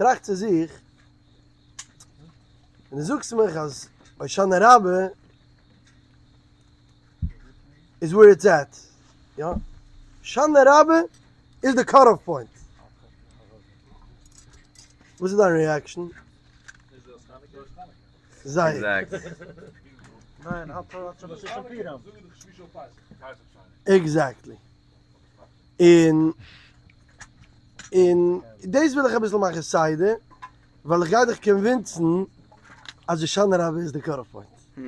טראכט צו זיך, און דו זאגסט מיך אז הושענא רבה איז where it's at, יא? הושענא רבה איז די cut off point. וואס איז דיין reaction? זייער גוט. Exactly. און און דאס וויל איך אביסל מאכן סדר, ווייל איך גיי דיך convince ן אז הושענא רבה איז די cut off point.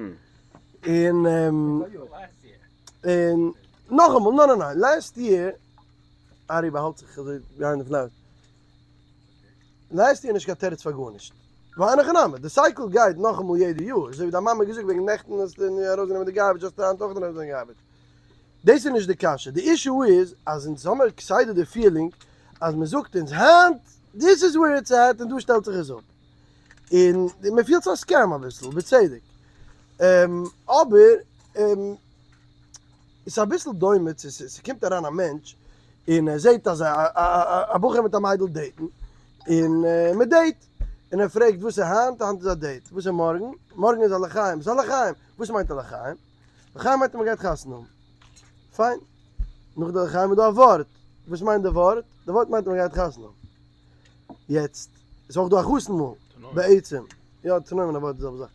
און און נאכאמאל, ניין ניין ניין, last year, ארי באהאלט זיך אזוי behind the flowers, last year נישט קיין תירוץ פאר גארנישט, ווייל אין הכי נמי, די cycle גייט נאכאמאל יעדע יאר, אזוי ווי דיין מאמע האט געזאגט וועגן נעכטן האסטו ארויסגענומען די garbage האסטו היינט אויך ארויסגענומען די garbage. דאס איז נישט די קשיא, די issue איז אז אונז האמער כסדר די feeling אז מען זאגט אונז היינט this is where it's at און דא שטעלט זיך עס אפ, און מען פילט ס'איז א scam אביסל, בצדק, אבער עס איז אביסל דומה צו ס'קומט אריין א מענטש און ער זעט אז א בחור מיט א מיידל date ן, און מען date, און ער פרעגט וואס איז היינט, היינט איז א date, וואס איז מארגן, מארגן איז א לחיים, ס'איז א לחיים, וואס מיינט א לחיים? לחיים מיינט אז מען גייט חתונה האבן. פיין. נאך די לחיים איז דא א ווארט. וואס מיינט די ווארט? די ווארט מיינט אז מען גייט חתונה האבן. יעצט, איז אויך דא א חתן מאל, בעצם. יא, תנאים און א ווארט איז די זעלבע זאך.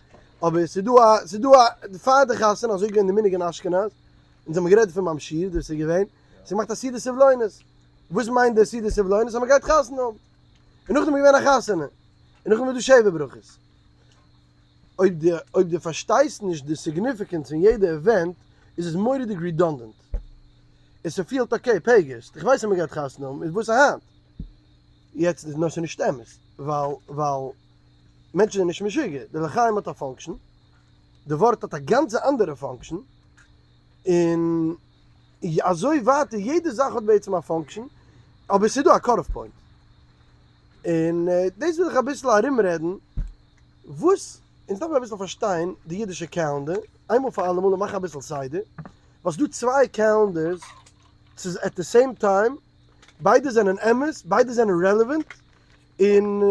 אבער ס'איז דא א, ס'איז דא א, פאר די חתונה, אזוי איז געווען די מנהג אין אשכנז, אונז האבן גערעדט פון ביים שיעור, דאס איז געווען, ס'איז געמאכט א סעודת סבלונות. וואס מיינט די סעודת סבלונות? אז מען גייט חתונה האבן. און נאכדעם איז געווען א חתונה. און נאכדעם איז דא שבע ברכות. אויב די אויב די פארשטייסט נישט די significance פון יעדע event איז עס מורא'דיג redundant. און ס'פילט okay פעגערסט, איך ווייס אז מ'גייט חתונה האבן, איז וואס היינט? יעצט איז נאר ס'נישט אמת, ווייל ווייל מענטשן זענען נישט משוגע, די לחיים האט א function, די ווארט האט א גאנצע אנדערע function, און אזוי ווייטער, יעדע זאך האט בעצם א function, אבער ס'איז דא א cut off point. און דאס וויל איך אביסל ארומרעדן. וואס אונז דארף מיר אביסל פארשטיין די אידישע calendar, איינמאל פאר אלעמאל און מאכן אביסל סדר, ווייל ס'דא צוויי calendars ס'איז at the same time, ביידע זענען אמת, ביידע זענען relevant, און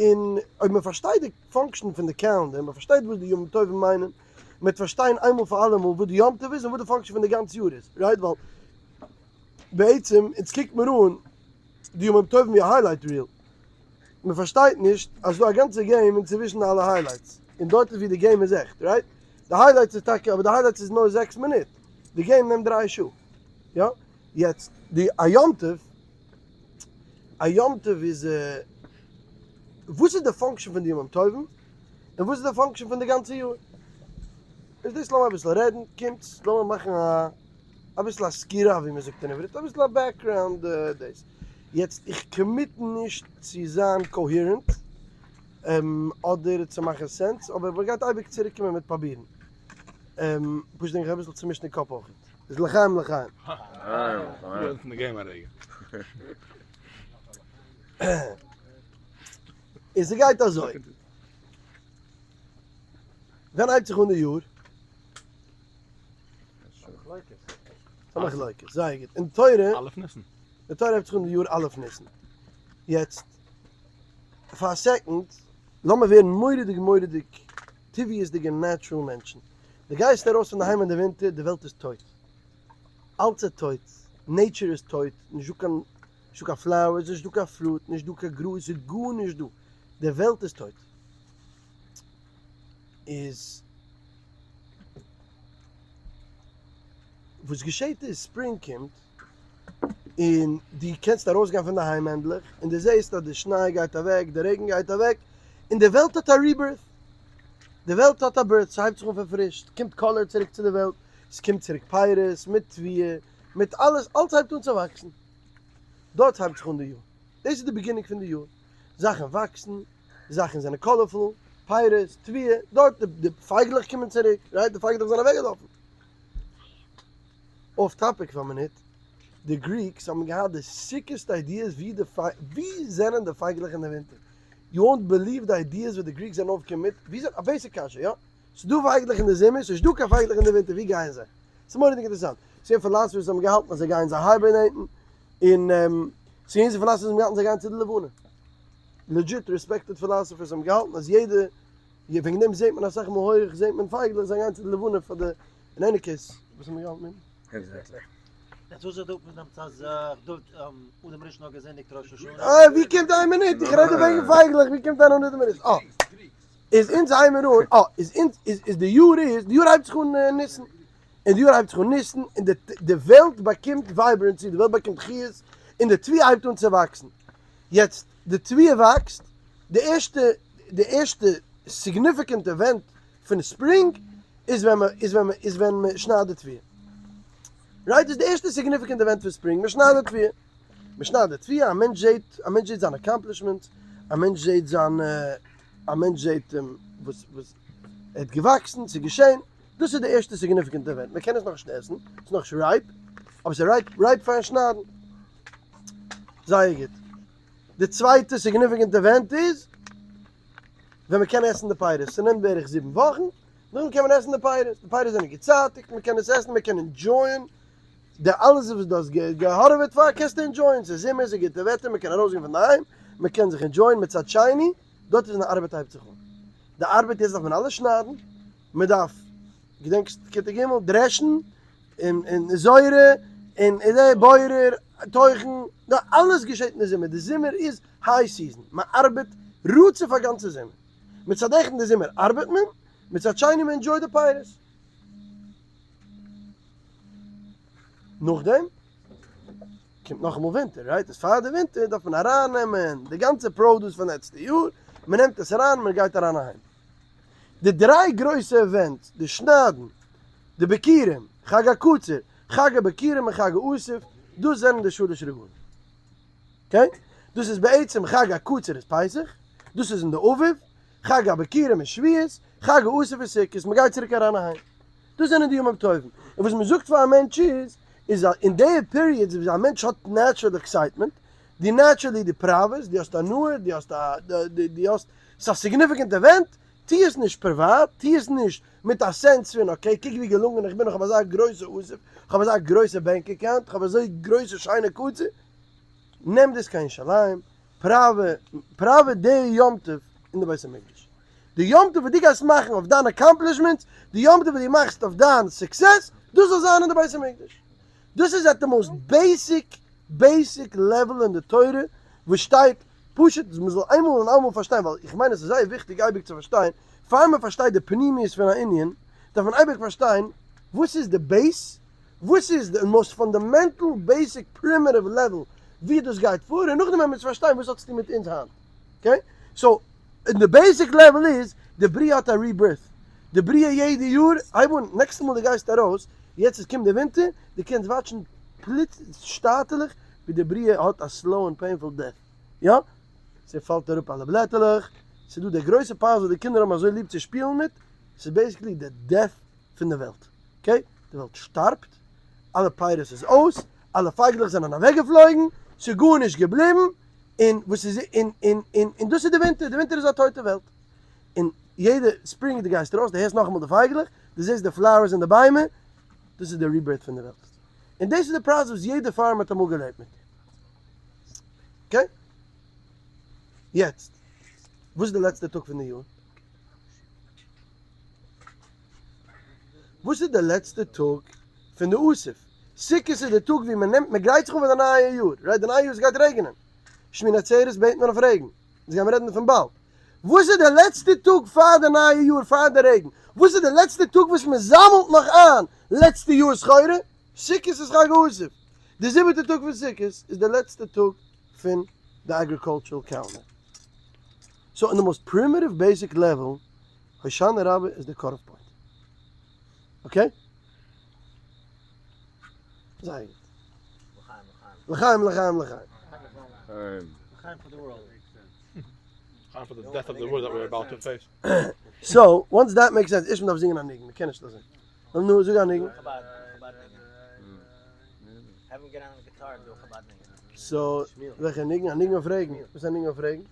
און אויב מען פארשטייט די function פון די calendar, מען פארשטייט וואס די ימים טובים מיינען, מען וועט פארשטיין איינמאל פאר אלעמאל וואס די יום טוב איז און וואס די function פון די גאנצע יאר איז, right? ווייל בעצם אונז קוקט מיר אן די ימים טובים ווי א highlight reel. מען פארשטייט נישט אז ס'דא א גאנצע game אינצווישן אלע highlights, און דארט איז ווי די game איז עכט, right? די highlights איז טאקע, אבער די highlights איז נאר זעקס מינוט, די game נעמט דריי שעה, יא? יעצט די א יום טוב, א יום טוב איז, וואס איז די function פון די ימים טובים, און וואס איז די function פון די גאנצע יאר? איז דאס לאמיר אביסל רעדן, קומטס לאמיר מאכן א אביסל א סקירה ווי מען זאגט אין עברית, אביסל א background דאס. יעצט איך commit נישט צו זיין coherent אדער צו מאכן sense, אבער מען גייט אייביג צוריק קומען מיט פראבירן. פשוט איך אביסל צומישט אין קאפ אויך. איז לחיים לחיים. און ס'גייט אזוי. ווען הייבט זיך אן די יאר? ס'איז א מחלוקת, זייער גוט. אין תורה, א' ניסן. די תורה הייבט זיך אן די יאר א' ניסן. יעצט, פאר א second, לאמיר ווערן מורא'דיג מורא'דיג טבעיות'דיגע natural מענטשן. דו גייסט ארויס פון די היים אין די ווינטער, די וועלט איז טויט. אלץ איז טויט. Nature איז טויט. נישט דא קיין, נישט דא קיין flowers, נישט דא קיין fruit, נישט דא קיין גראז, ס'איז גארנישט דא. די וועלט איז טויט. איז וואס געשעט איז spring קומט און דו קענסט ארויסגיין פון די היים ענדליך און דו זעסט אז די שניי גייט אוועק, די רעגן גייט אוועק, און די וועלט האט א rebirth, די וועלט האט א birth, ס'הייבט זיך אן פון פריש, ס'קומט color צוריק צו די וועלט, ס'קומט צוריק פירות מיט תבואה, מיט אלעס, אלץ הייבט אן צו וואקסן, דארט הייבט זיך אן די יאר, דאס איז די beginning פון די יאר, זאכן וואקסן, זאכן זענען colorful, פירות, תבואה, דארט די פייגלעך קומען צוריק, right? די פייגלעך זענען אוועקגעלאפן. Off topic פאר א מינוט, די Greeks האבן געהאט די sickest ideas ווי די ווי זענען די פייגלעך אין די ווינטער? You won't believe די ideas וואס די Greeks זענען אויפגעקומען מיט, ווי זענען, א basic קשיא, יא? ס'דא פייגלעך אין די זומער, ס'נישט דא קיין פייגלעך אין די ווינטער, ווי גייען זיי? ס'איז מורא'דיג אינטערעסאנט. ס'געווען philosophers וואס האבן געהאלטן אז זיי גייען זיי hibernate ן, און ס'געווען philosophers וואס האבן געהאלטן זיי גייען צו די לבנה. Legit respected philosophers האבן געהאלטן אז יעדע, וועגן דעם זעט מען אסאך מאל הויעך זעט מען פייגלעך זיי גייען צו די לבנה פאר די, אין any case, וואס האבן מיר געהאלטן מיט? Exactly. יעצט וואס איז דא מיט דעם אז דוד אדם הראשון האט געזינדיגט ראש השנה? אה, ווי קומט איין מינוט, איך רעד דא וועגן פייגלעך, ווי קומט אריין אדם הראשון? אה, איז אונז הייבן מיר אן, אה, איז אונז, איז איז די יאר איז, די יאר הייבט זיך אן ניסן, און די יאר הייבט זיך אן ניסן, און די די וועלט באקומט vibrancy, די וועלט באקומט חיות, און די תבואה הייבט אן צו וואקסן. יעצט, די תבואה וואקסט, די ערשטע, די ערשטע significant event פון ספרינג איז ווען מען, איז ווען מען, איז ווען מען שניידט די תבואה. Right? איז די ערשטע significant event פון ספרינג, מען שניידט די תבואה. מען שניידט די תבואה, א מענטש זעט, א מענטש זעט זיין accomplishment, א מענטש זעט זיין, א מענטש זעט וואס, וואס ער האט געוואקסן, ס'איז געשען. דאס איז די ערשטע significant event. מען קען עס נאכנישט עסן, ס'איז נאכנישט רייפ, אבער ס'איז רייפ, רייפ פארן שניידן. זייער גוט. די צווייטע significant event איז ווען מען קען עסן די פירות. ס'נעמט בערך 7 וואכן, נאכדעם קען מען עסן די פירות. די פירות זענען געצייטיגט, מען קען עס עסן, מען קען enjoy ען. די אלעס וואס דו האסט געהארעוועט פאר קענסטו enjoy ען. ס'איז זומער, ס'איז גוטע וועטער, מען קען ארויסגיין פון דערהיים, מען קען זיך enjoy ען. מצד שני, דארט איז ווען די ארבעט הייבט זיך אן. די ארבעט יעצט דארף מען אלעס שניידן, מען דארף, געדענקסט כיתה ג', דרעשן, און און זורע, און און בורר, טוחן, דא אלעס געשעט אין די זומער, די זומער איז high season, מען ארבעט רצוף א גאנצע זומער, מצד אחד אין די זומער ארבעט מען, מצד שני מען enjoy ט די פירות. נאכדעם קומט נאכאמאל ווינטער, right? איז פאר די ווינטער דארף מען ארייננעמען די גאנצע produce פון לעצטע יאר, מען נעמט עס אריין, מען גייט אריין אהיים. די דריי גרויסע events, די שניידן, די ביכורים, חג הקציר, חג הביכורים און חג האסיף, דאס זענען די שלש רגלים. Okay? דאס איז בעצם חג הקציר איז פסח, דאס איז אין די אביב, חג הביכורים איז שבועות, חג האסיף איז סוכות, מען גייט צוריק אריין אהיים. דאס זענען די ימים טובים. און וואס מען זאגט פאר א מענטש איז, איז אז אין די periods וואס א מענטש האט natural excitement, דו naturally דו פראוועסט, דו האסט הנאה, דו האסט א, דו האסט, ס'איז א significant event, טו עס נישט פריוואט, טו עס נישט מיט א sense פון okay, קוק ווי געלונגען איך בין, איך האב אזא גרויסע אסיף, איך האב אזא גרויסע bank account, איך האב אזוי גרויסע שיינע קציר. נעם דאס קיין ירושלים, פראווע, פראווע די יום טוב אין די בית המקדש. די יום טוב וואס דו גייסט מאכן אויף דיין accomplishments, די יום טוב וואס דו מאכסט אויף דיין success, דאס זאל זיין אין די בית המקדש. דאס איז at the most basic, basic level אין די תורה, וואס שטייט פשוט מען זאל איינמאל און אלעמאל פארשטיין, ווייל איך מיין עס איז זייער וויכטיג אייביג צו פארשטיין, פאר מען פארשטייט די פנימיות פון א ענין, דארף מען אייביג פארשטיין וואס איז די base, וואס איז די most fundamental basic primitive level ווי דאס גייט פאר, און נאכדעם וועט מען פארשטיין וואס האט צו טון מיט אונז היינט. Okay? So, אין די basic level איז, די בריאה האט א rebirth. די בריאה יעדע יאר, הייב אן, נעקסטע מאל דו גייסט ארויס, יעצט עס קומט די ווינטער, דו קענסט watch ן פלוצ שטאטעלעך ווי די בריאה האט א slow און painful death. יא? ס'פאלט אראפ אלע בלעטעלעך, ס'איז דא די גרויסע פאזל וואס די קינדער האבן אזוי ליב צו שפילן מיט, ס'איז basically די death פון די וועלט. Okay? די וועלט שטארבט, אלע פירות איז אויס, אלע פייגלעך זענען אוועקגעפלויגן, ס'איז גארנישט געבליבן, און וואס איז און און און און דאס איז די ווינטער, די ווינטער איז א טויטע וועלט. און יעדע ספרינג דו גייסט ארויס, דו הערסט נאכאמאל די פייגלעך, דו זעסט די flowers אין די ביימער, דאס איז די rebirth פון די וועלט. און דאס איז די פרייז וואס יעדע farmer האט אמאל געלעבט מיט. Okay? יעצט, וואס איז די לעצטע טאג פון די יאר? וואס איז די לעצטע טאג פון די אסיף? סוכות איז די טאג ווי מען נעמט, מען גרייט זיך אן פאר די נייע יאר, right? די נייע יאר עס גייט רעגענען, שמיני עצרת בעט מען אויף רעגן, אונז גיימיר רעדן דערפון באלד. וואס איז די לעצטע טאג פאר די נייע יאר פאר די רעגן? וואס איז די לעצטע טאג וואס מען זאמעלט נאך איין לעצטע יאר סחורה? סוכות איז חג האסיף. די זיבעטע טאג פון סוכות איז די לעצטע טאג פון די agricultural calendar. So אין די most primitive basic level, הושענא רבה איז די cut-off point. Okay? זייער גוט. לחיים לחיים לחיים. לחיים for the world. Time for the death of the world that we're about to face. So, once that makes sense, איך דארף זינגען א ניגון, מ'קען נישט אזוי. נו, זאג א ניגון. חבד, חבד ניגון. Have him get on the guitar and do a חבד ניגון. So, וועלכע ניגון? א ניגון אויף רעגן. וואס איז א ניגון אויף רעגן?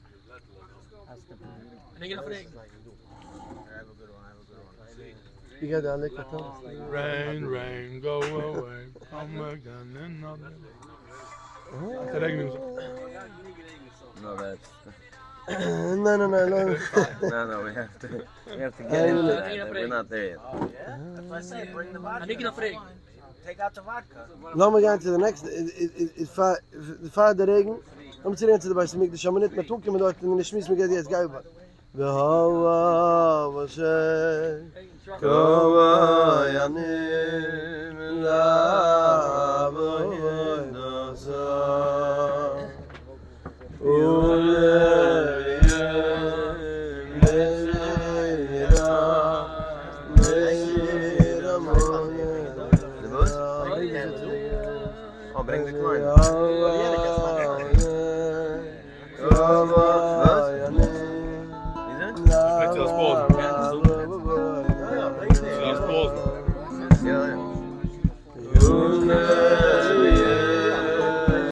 א ניגון אויף רעגן. I have a good one, I have a good one. ווי גייט די אלעקע טאנץ? Rain, rain, go away, come again another day. רעגן music. No, that's. ניין ניין ניין לא. No, no, we have to, we have to get into that. We're not there yet. Oh, yeah? That's why I say bring the vodka. Take out the vodka. לאמיר גיין צו די next, איז פאר די רעגן, לאמיר צוריק גיין צו די בית המקדש א מינוט, מ'וועט אנקומען דארט אין די שמועס, מ'גייט יעצט גיין והאב אשר כהנים לעבודתם.